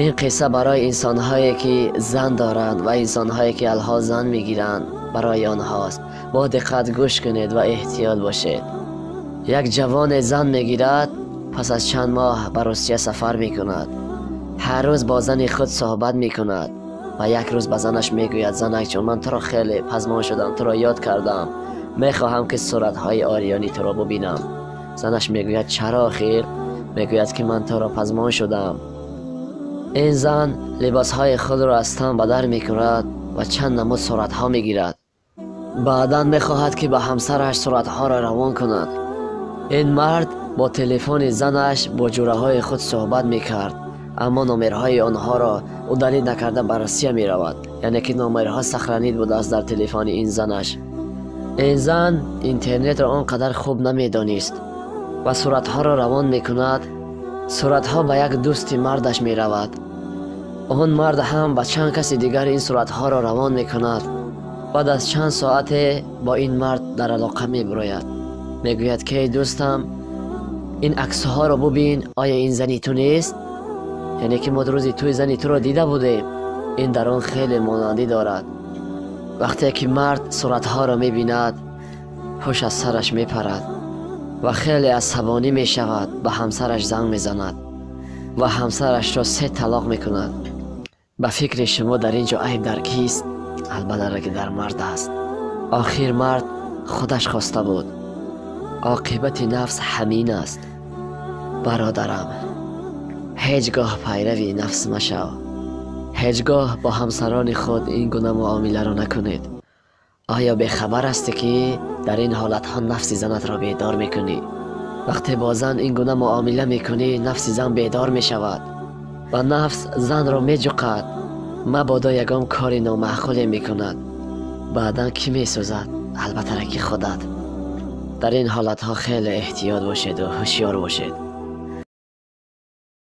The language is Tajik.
Ин қисса барои инсонҳое ки зан доранд ва инсонҳое ки алҳол зан мегиранд, барои онҳост. Бо диққат гӯш кунед ва эҳтиёт бошед. Як ҷавоне зан мегирад, пас аз чанд моҳ ба Русия сафар мекунад. Ҳар рӯз бо зани худ суҳбат мекунад ва як рӯз ба занаш мегӯяд: занак ҷон, ман туро хеле пазмон шудам, туро ёд кардам, мехоҳам ки суратҳои ориёни туро бубинам. Занаш мегӯяд: чаро охир? Мегӯяд ки ман туро пазмон шудам. Ин зан либосҳои худро аз тан ба дар мекунад ва чанд намуд суратҳо мегирад. Баъдан мехоҳад ки ба ҳамсараш суратҳоро равон кунад. Ин мард бо телефони занаш бо ҷураҳои худ суҳбат мекард, аммо номерҳои онҳоро ӯ далил накарда ба Русия меравад, яъне ки номерҳо сохранид будааст дар телефони ин занаш. Ин зан интернетро он қадар хуб намедонист ва суратҳоро равон мекунад. Суратҳо ба як дӯсти мардаш меравад. Он мард ҳам ба чанд каси дигар ин суратҳоро равон мекунад. Баъд аз чанд соате бо ин мард дар алоқа мебарояд. Мегӯяд ки эй дӯстам, ин аксҳоро бубин, оё ин зани ту нест? Яъне ки мо рӯзи тӯи зани туро дида будем. Ин дар он хеле монандӣ дорад. Вақте ки мард суратҳоро мебинад, ҳуш аз сараш мепарад ва хеле асабонӣ мешавад. Ба ҳамсараш занг мезанад ва ҳамсарашро 3 талоқ мекунад. Ба фикри шумо дар ин ҷо айб дар кист? Албатта ки дар мард аст. Охир мард худаш хоста буд. Оқибати нафс ҳамин аст. Бародарам, ҳеҷ гоҳ пайрави нафс машав. Ҳеҷ гоҳ бо ҳамсарони худ ин гуна муомиларо накунед. Оё бехабар ҳастӣ ки дар ин ҳолатҳо нафси занатро бедор мекунӣ? Вақте бо зан ин гуна муомила мекунӣ, нафси зан бедор мешавад ва нафс занро меҷуқад. Мабодо ягон кори номаъқуле мекунад. Баъдан кӣ месӯзад? Албатта ки худат. Дар ин ҳолатҳо хеле эҳтиёт бошеду ҳушёр бошед.